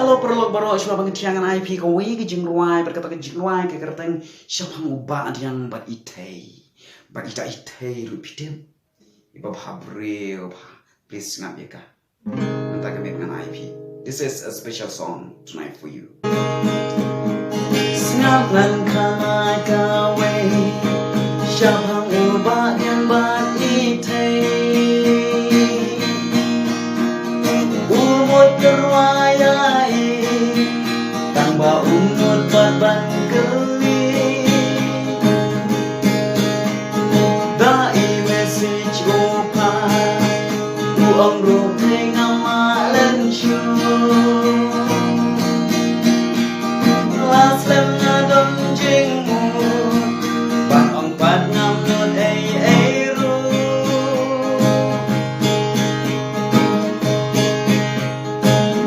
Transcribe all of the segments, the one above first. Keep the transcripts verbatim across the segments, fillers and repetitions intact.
Hello paralok baroh, shuwa ba ngan thiang ngan ai phi kawei ka jingrwai, bad kata ka jingrwai ka kyrteng Shaphang u Bah Diang bad i Thei. Bad ita i Thei ruh phi tip, i babha briew bha. Please sngap ïa ka. Mynta ka miet ngan ai phi. This is a special song tonight for you. Sngap ngan khanai kawei shaphang u Bah Diang bad i Thei. U mut ka rwai ïa i, tang ba u mut bad ban kylli. Da i message u phah, u ong ruh Thei ngam mah len shuh. La slem nga don jingmut, ban ong pat ngam nud ei ei ruh.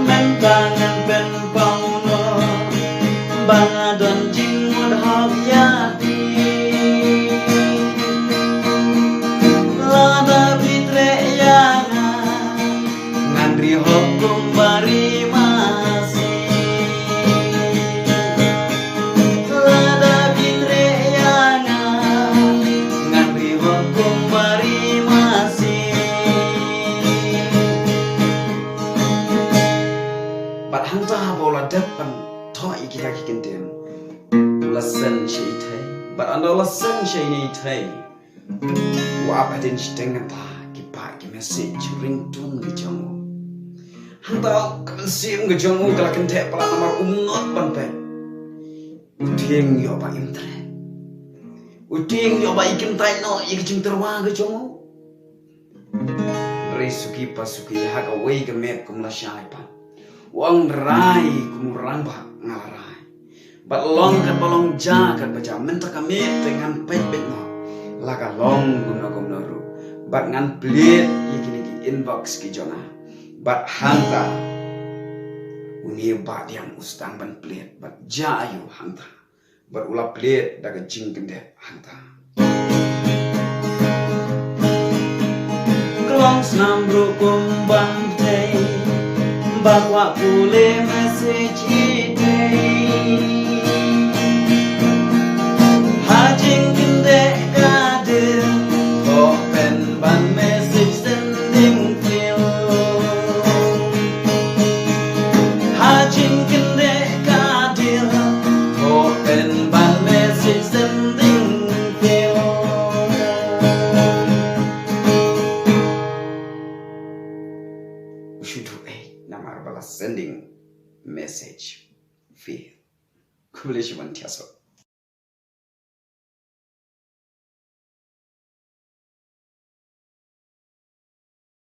Mynta ngan pynpaw noh ba nga don jingmut hok ïa phi. Lada phi treh ïa nga, ngan ri hok kumba ri masi. Lada phi treh ïa nga, ngan ri hok kumba ri masi. Bad hangta ba u la dep ban thoh ïa kita ki kyntien, u la send sha i Thei. Bad ynda u la send sha ine i Thei, u ap hadien shiteng kynta ki bah ki message ringtone ki jong u. Hangta ka mynsiem ka jong u ka la kyntheh palat namar um ngot ban peit. U tieng ïoh ba im treh. U tieng ïoh ba i kyntait noh ïa ka jingtyrwa ka jong u. Hynrei suki pa suki ha kawei ka miet kum la shai pat, u ong rai kum u rangbah nga la rai. Bad long katba long, jia katba jia, mynta ka miet te ngan peit beit noh la ka long kumno kumno ruh. Bad ngan plie ïa kine ki inbox ki jong nga. Bad hangta une u Bah Diang u sdang ban plie bad jia aïu hangta. Bad u la plie da ka jingkyndit hangta. Ka long snam ruh kum ban thei, ba kwah pule message i Thei. Ha jingkyndit ka dei, open ban message sending fail. Ha jingkyndit ka dei, open ban message sending fail. U shu duh ei namar ba la sending message fail. Khublei shibun, thiah suk.